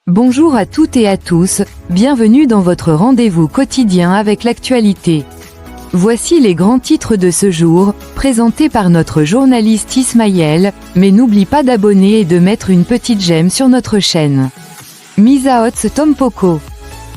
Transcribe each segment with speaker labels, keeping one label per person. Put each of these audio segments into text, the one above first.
Speaker 1: Bonjour à toutes et à tous, bienvenue dans votre rendez-vous quotidien avec l'actualité. Voici les grands titres de ce jour, présentés par notre journaliste Ismaël, mais n'oublie pas d'abonner et de mettre une petite j'aime sur notre chaîne. Misaots Tompoko.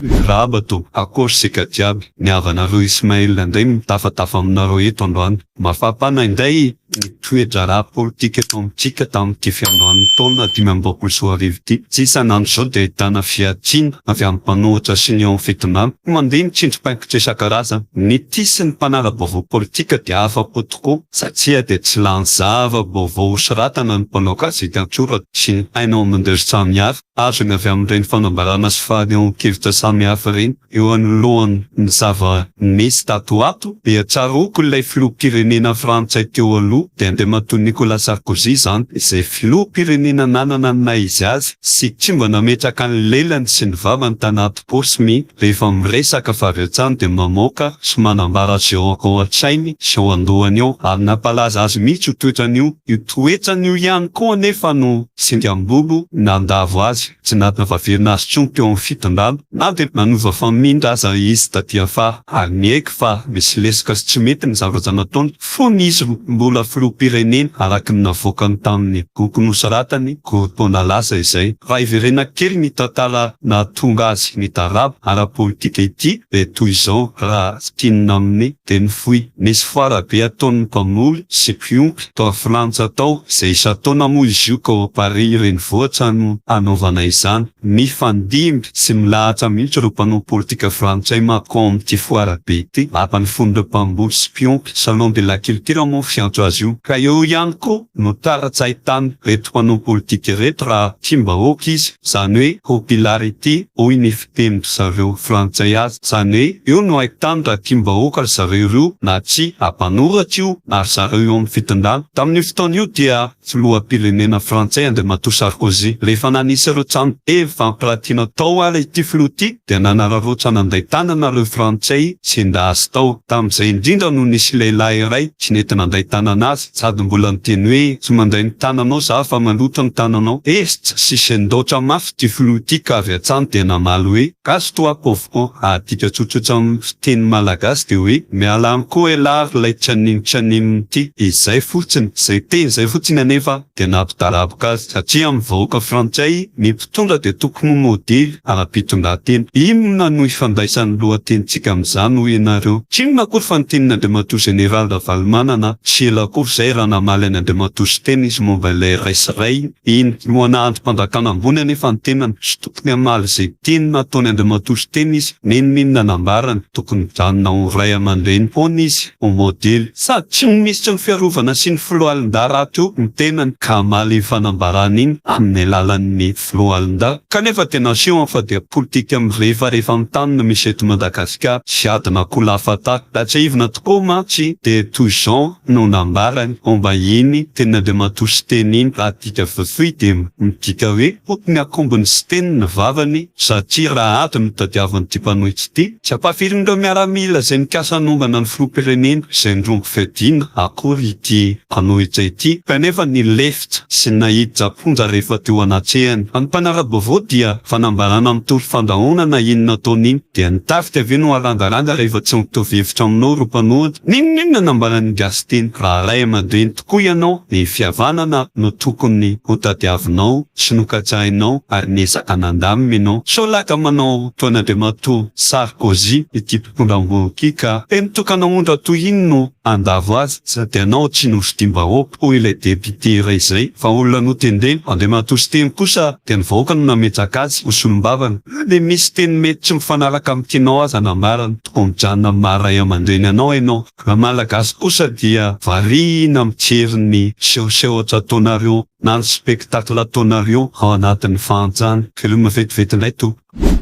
Speaker 2: Miarahaba tompoko, akory isika jiaby, ny havanareo Ismaël indray mitafatafa aminareo eto androany. Mafampana indray ny toe-draharaha politika eto amintsika tamin'ity fiandohan'ny taona 2025 ity. Tsy isan'andro izao dia ahitana fihantsiana avy amin'ny mpanohitra sy ny eo amin'ny fitondrana. Mandeha ny tsindrim-paingotra isan-karazany. Ny tia sy ny mpanara-baovao politika dia afa-po tokoa satria dia tsy lany zava-baovao hosoratana ny mpanao gazety an-tsoratra sy ny haino aman-jery samihafa. Azony avy amin'ireny fanambarana sy fanehoan-kevitra samihafa ireny eo anoloan'ny zava-nisy tato ho ato, dia tsaroako ilay filoham-pirenena frantsay teo aloha, dia Andriamatoa Nicolas Sarkozy izany, izay filoham-pirenena nanana ny naha izy azy sy tsy mba nametraka ny lelany sy ny vavany tanaty paosy mihitsy rehefa miresaka fa avy hatrany dia mamoaka sy manambara izay ao an-tsainy sy ao an-dohany ao, ary nampalaza azy mihitsy io toetrany io. Io toetrany io ihany koa anefa no singam-bolo nandavo azy, tsy nahatavaverina azy intsony teo amin'ny fitondrana, na dia nanova famindra aza izy taty afara, ary niaiky fa misy lesoka sy tsy mety ny zavatra nataony fony izy mbola filoham-pirenena, araka ny navoakany tamin'ny boky nosoratany roa taona lasa izay. Raha hiverena kely ny tantara nahatonga azy nidaraba ara-politika ity dia toy izao, raha fintinina amin'ny teny fohy. Nisy foara be ataon'ny mpamoly sy mpiompy tao Frantsa tao, izay isan-taona moa izy io ka ao Paris renivohitra no hanaovana izany. Mifandimby sy milahatra mihitsy ireo mpanao politika frantsay mankao amin'ity foara be ity. Lapan'ny fon'ireo mpamboly sy mpiompy, Salon de la culture moa fiantso azy io. Ka eo ihany koa no taratra ahitana ireto mpanao politika ireto raha tiam-bahoaka izy, izany hoe popularité hoy ny fitenin-dry zareo frantsay azy, izany hoe eo no ahitany raha tiam-bahoaka ry zareo ireo na tsia, mpanoratra io na ry zareo eo amin'ny fitondrana. Tamin'io fotoana io dia filoham-pirenena frantsay Andriamatoa Sarkozy. Rehefa nanisy ireo trano be fampiratiana tao ary ity filoha ity dia nanararaotra nanday tanana ireo frantsay sendra azy tao. Tamin'izay indrindra no nisy lehilahy iray tsy nety nandray tanana azy sady mbola niteny hoe tsy mandray ny tananao za fa maloto ny tananao. Tezitra sy sendaotra mafy ity filoha ity ka avy hatrany dia namaly hoe casse toi pauvre con. Adika tsotsotra amin'ny fiteny malagasy dia hoe miala any koa elah ry ilay tsaninotsaninona ity. Izay fotsiny, izay teny izay fotsiny anefa dia nampidaraboka azy satria amin'ny vahoaka frantsay ny mpitondra dia tokony ho modely ara-pitondran-tena. Inona no ifandraisan'ny lohatenintsika amin'izany hoy ianareo? Tsy inona akory fa ny tenin'Andriamatoa Jeneraly Ravalomanana tsy ela akory izay raha namaly an'i Andriamatoa Siteny izy momba ilay ray sy ray iny. Filohana andrim-panjakana ambony anefa ny tenany, tsy tokony hamaly izay teny nataony Andriamatoa Siteny izy, n'inon'inona nambarany, tokony mijanona ho ray aman-dreny foana izy. ho modely. Sady tsy minisitry ny fiarovana sy ny foloalindahy rahateo ny tenany ka hamaly iny fanambarana iny amin'ny alalan'ny foloalindahy. Kanefa dia nasehony fa dia politika mirefarefa amin'ny tany no misy eto Madagasikara sy adina ankolafatahy. Raha tsiahivina tokoa mantsy dia toy izao no nambarany momba iny tenin'Andriamatoa Siteny iny, raha adika fohifohy dia midika hoe tokony hakombon'i Siteny ny vavany satria raha ady no tadiavin'ity mpanohitra ity, Tsy ampahafirin'ireo miaramila izay nikasa hanongana ny filoham-pirenena izay nirongo fiadiana akory ity mpanohitra ity, kanefa nilefitra sy naiditra am-ponja rehefa teo anatrehany. Ny mpanara-baovao dia fanambarana mitory fandrahonana iny nataony iny, dia ny tafika ve no harangaranga rehefa tsy mitovy hevitra aminao ireo mpanohitra? N'inon'inona nambaran'i Gasiteny, raha ray aman-dreny tokoa ianao, ny fihavanana no tokony hotadiavinao sy nokatsahinao ary niezaka nandamina ianao. Sao lahy ka manao toa an'Andriamatoa Sarkozy ity mpitondra ambony ity ka teny tokana ondra toy iny no handavo azy sady ianao tsy nofidiam-bahoaka hoy ilay député iray izay fa olona notendrena. Andriamatoa Siteny kosa dia ny vahoaka no nametraka azy ho solombavany. Na dia misy teny mety tsy mifanaraka amin'ny tianao aza nambarany, tokony mijanona amin'ny maha ray aman-dreny anao ianao. Raha Malagasy kosa dia variana mijery ny sehosehotra ataonareo na ny spectacle ataonareo ao anatin'ny fahantrana. Veloma vetivety indray tompoko.